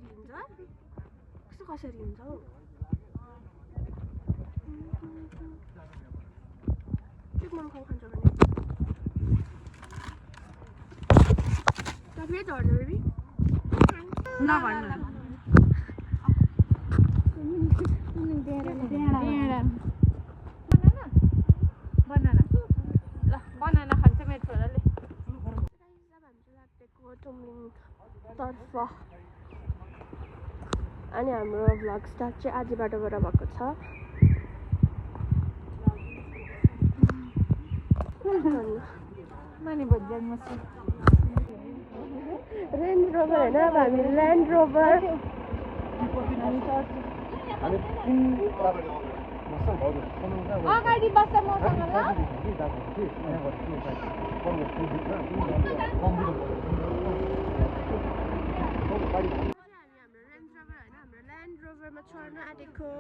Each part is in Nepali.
कसरी हुन्छ कसरी हुन्छ हौ चिक मन खान्छ भने फेरि झर्छ बेबी नभन्न बनाना ल बनाना खान्छ मेरो छोराले तर्फ अनि हाम्रो भ्लग स्टार्ट चाहिँ आधी बाटोबाट भएको छ माने बजार मसी रेन्ज रोभर हैन अब हामी ल्यान्ड रोभर अगाडि बस्छ मसँग ल हाम्रो ल्यान्ड रोभरमा चढ्न आँटेको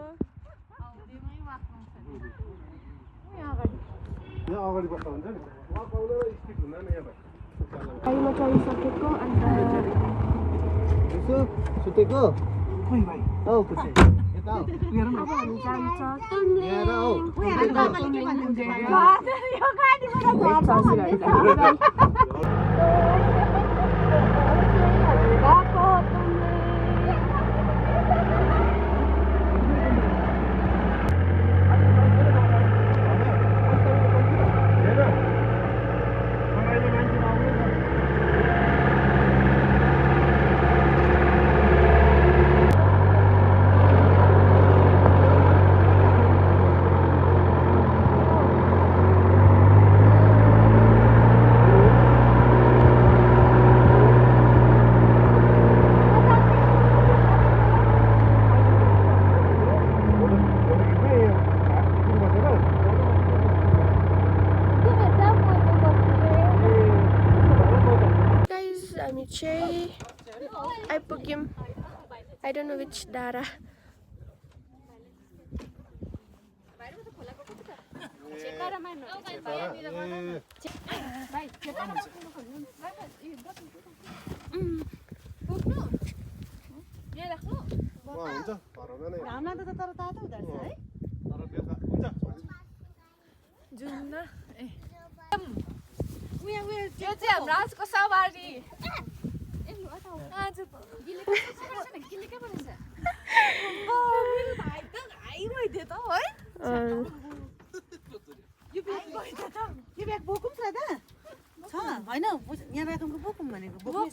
यहाँ अगाडि बस्दा हुन्छ नि स्पिड हुँदैन यहाँ गाडीमा चढिसकेको अन्त सुतेको खोइ भाइ औ पुछे यता आऊ अब हामी जान्छ आइपुग्यौँ I don't know which Dara.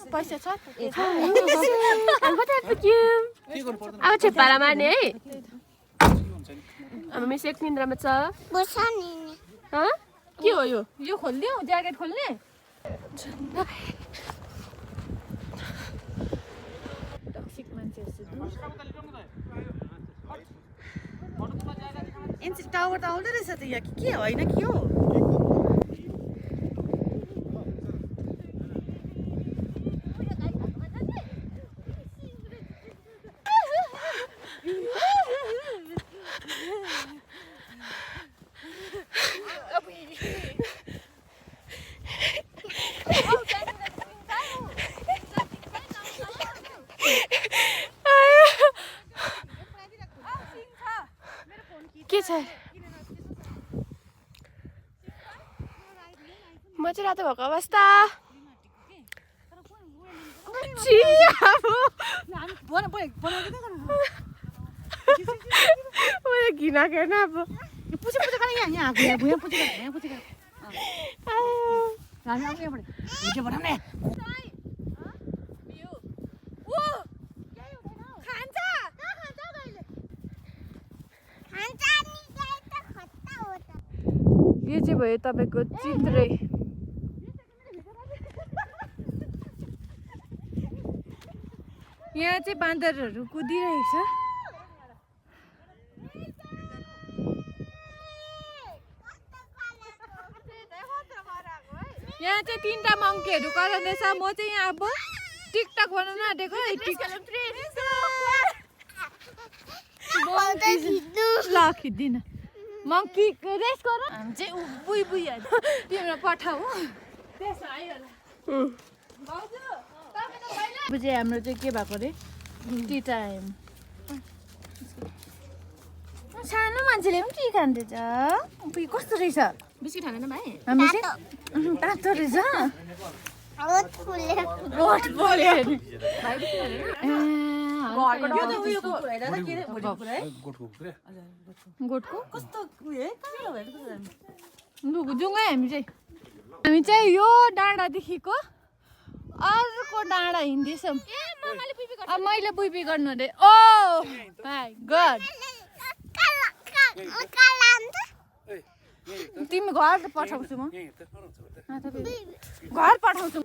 पैसा छ अब चाहिँ पारा मार्ने है अब मिस एक निन्द्रामा छ के हो यो खोल्दियो ज्याकेट खोल्ने टक्सिक मान्छेहरु टावर त आउँदै रहेछ त यहाँ के होइन के हो के छ म चाहिँ रातो भएको अवस्था घिना खेर्न अब यो चाहिँ भयो तपाईको चित्रे यहाँ चाहिँ बाँदरहरू कुदिरहेछ यहाँ चाहिँ तीनटा मङ्कीहरू कराउँदैछ म चाहिँ यहाँ अब टिकटक बनाउन आँटेको ल खिच्दिन मङ्की रेस गर हामी चाहिँ बुई बुइहाल्छ तिम्रो पठाऊ बुझे हाम्रो चाहिँ के भएको अरे टी टाइम सानो मान्छेले पनि टी खाँदैछ कस्तो रहेछ बिस्किट खाँदैन भाइ हामी चाहिँ तातो रहेछ ओठ पोल्यो गोठको कस्तो उयो कहाँ भएको लुगु जाउँ है हामी चाहिँ यो डाँडादेखिको अर्को डाँडा हिँड्दैछौँ मैले बुइपी गर्नु अरे ओ माइ गड तिमी घर पठाउँछु म घर पठाउँछु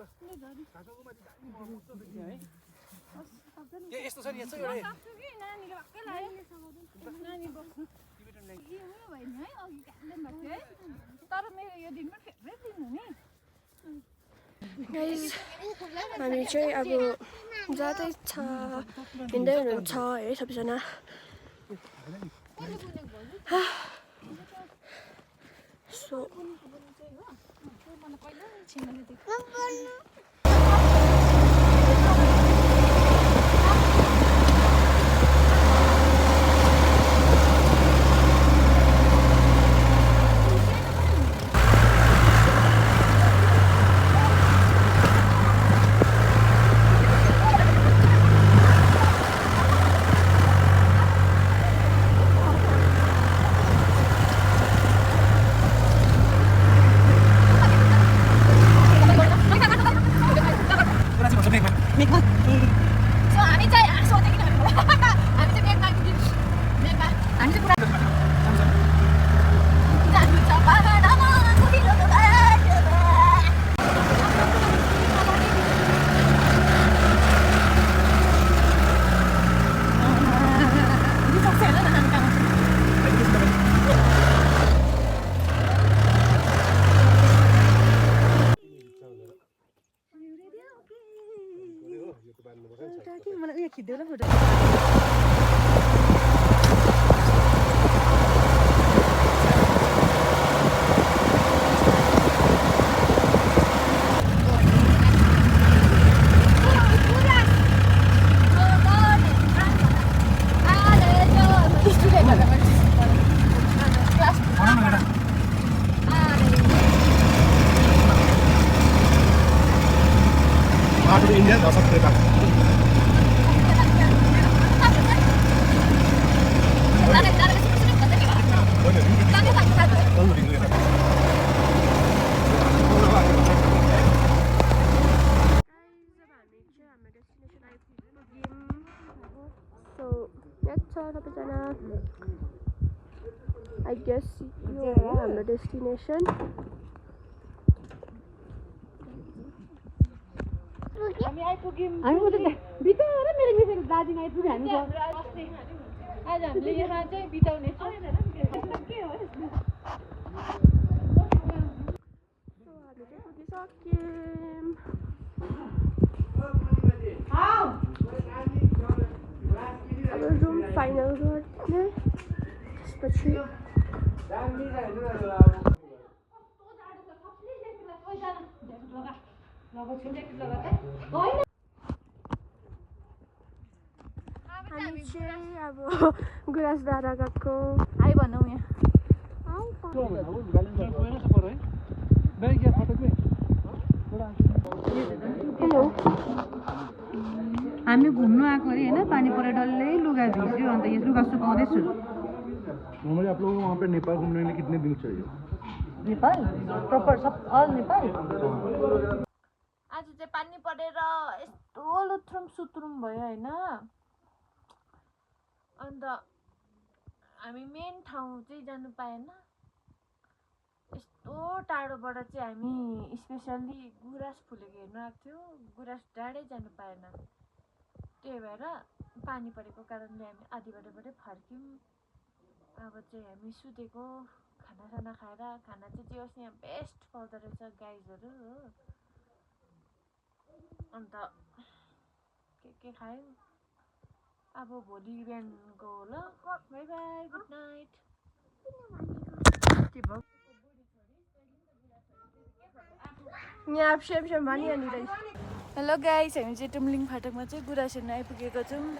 यस्तो छ नि यस्तो तर मेरो यो दिन पनि फेभरेट दिन हो नि गाइस हामी चाहिँ अब जाँदैछ हिँड्दै हुनुहुन्छ है सबैजना सो मलाई उयो खिच्देऊ ल photo India nggak usah kereta. So that's all सबैजना I guess यो हो हाम्रो डेस्टिनेसन हामी आइपुग्यौँ बिताएर मेरो मिसेको दार्जिलिङ आइपुग्यो हामी आज हामीले यहाँ चाहिँ बिताउने छौँ अब रुम फाइनल गर्ने त्यसपछि हामी चाहिँ अब गुराँस डाँडा गएको हाई भनौँ यहाँ हेलो हामी घुम्नु आएको अरे होइन पानी परेर डल्लै लुगा भिज्यो अन्त यो लुगा सुकाउँदैछु नॉर्मली आप लोगों को वहाँ पे नेपाल घूमने के लिए कितने दिन चाहिए? नेपाल प्रपर सब अल नेपाल आज चाहिँ पानी परेर यस्तो लुथ्रुम सुत्रुम भयो होइन अन्त हामी मेन ठाउँ चाहिँ जानु पाएन यस्तो टाढोबाट चाहिँ हामी स्पेसल्ली गुराँस फुलेको हेर्नु आएको थियो गुराँस डाँडै जानु पाएन त्यही भएर पानी परेको कारणले हामी आधी बाटोबाटै फर्क्यौँ अब चाहिँ हामी सुतेको खाना खाएर खाना चाहिँ जे होस् यहाँ बेस्ट पाउँदो रहेछ गाइजहरू हो अन्त के खायौँ अब भोलि बिहानको ल बाई बाई गुड नाइट यहाँ सेम भनिहाल्नु रहेछ हेलो गाइस, हामी चाहिँ टुम्लिङ फाटकमा चाहिँ गुराँस हेर्न आइपुगेको छौँ।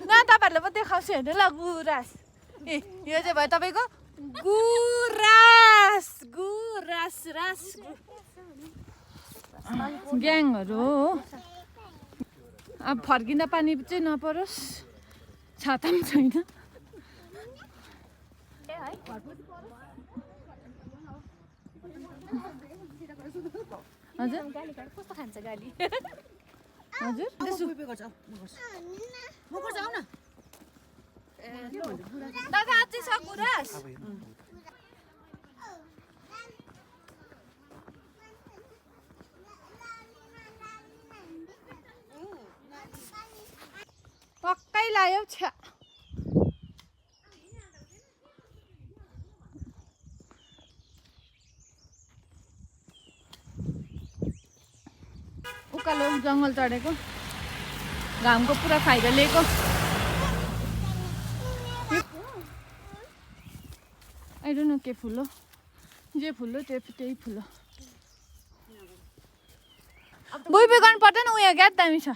न तपाईँहरूले पो देखाउँछु हेर्नु ल गुराँस। ए यो चाहिँ भयो तपाईँको गुराँस गुराँस रास ग्याङहरू हो। अब फर्किँदा पानी चाहिँ नपरोस्, छाता पनि छैन। हजुर कस्तो खान्छ गाली? हजुर दादा अझै छ गुराँस? पक्कै लायो छ्या। उकालो जङ्गल चढेको, घामको पुरा फाइदा लिएको। आई डोन्ट नो के फुल हो, जे फुल हो त्यही फुल हो। बुइबुई गर्नु पर्दैन, उयो क्या दामी छ।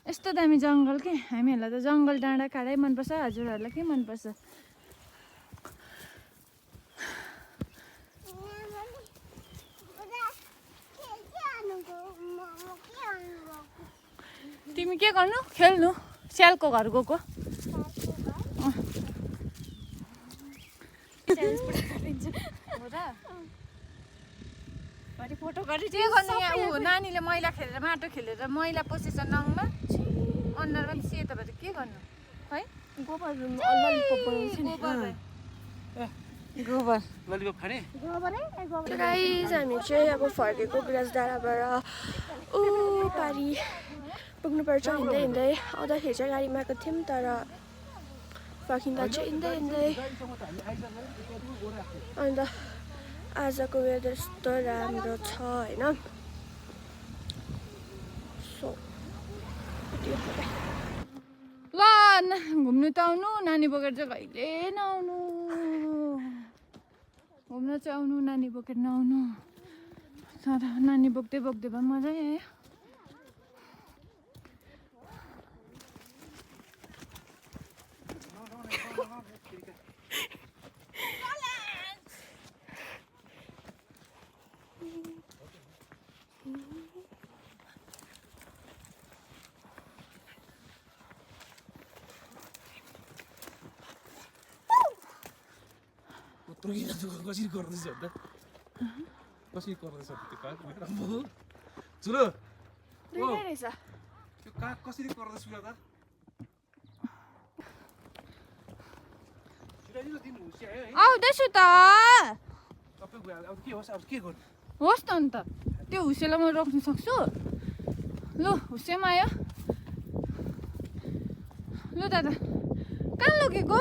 यस्तो दामी जङ्गल के, हामीहरूलाई त जङ्गल डाँडा काँडै मनपर्छ, हजुरहरूलाई के मनपर्छ? तिमी के गर्नु? खेल्नु? स्यालको घर गएको? फोटो के गर्नु? यहाँ ऊ नानीले मैला खेलेर माटो खेलेर मैला पसेछ नङमा, अनुहारमा पनि सेतो भएर के गर्नु है? गोबर गाइस, हामी चाहिँ अब फर्केको गुराँस डाँडाबाट ऊ पारी पुग्नुपर्छ। हिँड्दै हिँड्दै आउँदाखेरि चाहिँ गाडीमा आएको थियौँ, तर फर्किँदा चाहिँ हिँड्दै हिँड्दै। अन्त आजको वेदर यस्तो राम्रो छ होइन। ल घुम्नु त आउनु, नानी बोकेर चाहिँ कहिले नआउनु। घुम्न चाहिँ आउनु, नानी बोकेर नआउनु। तर नानी बोक्दै बोक्दै भए मजा आयो। कसरी गर्दैछ अन्त? कसरी गर्दैछ त्यो काग? चुलो त्यो काग कसरी गर्दैछ त? आउँदैछु त। होस् त अन्त, त्यो हुसेलाई म रोक्न सक्छु? लु हुसेमा आयो। लु दादा कहाँ लगेको?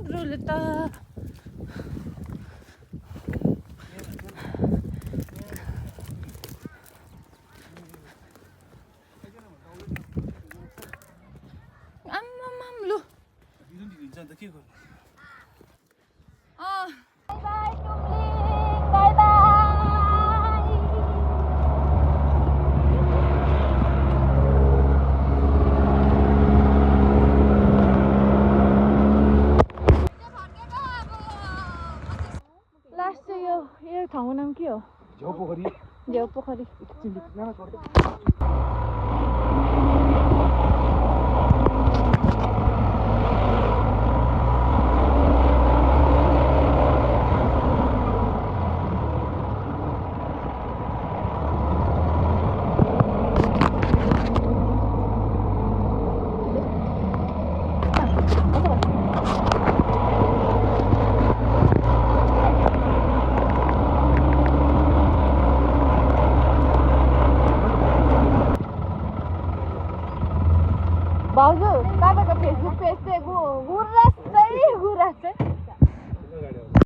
ब्रोले त लु के गर्नु? लास्ट चाहिँ यो ठाउँको नाम के हो? झ्याउ पोखरी। झ्याउ पोखरी। भाउजू तपाईँको फेसबुक पेज चाहिँ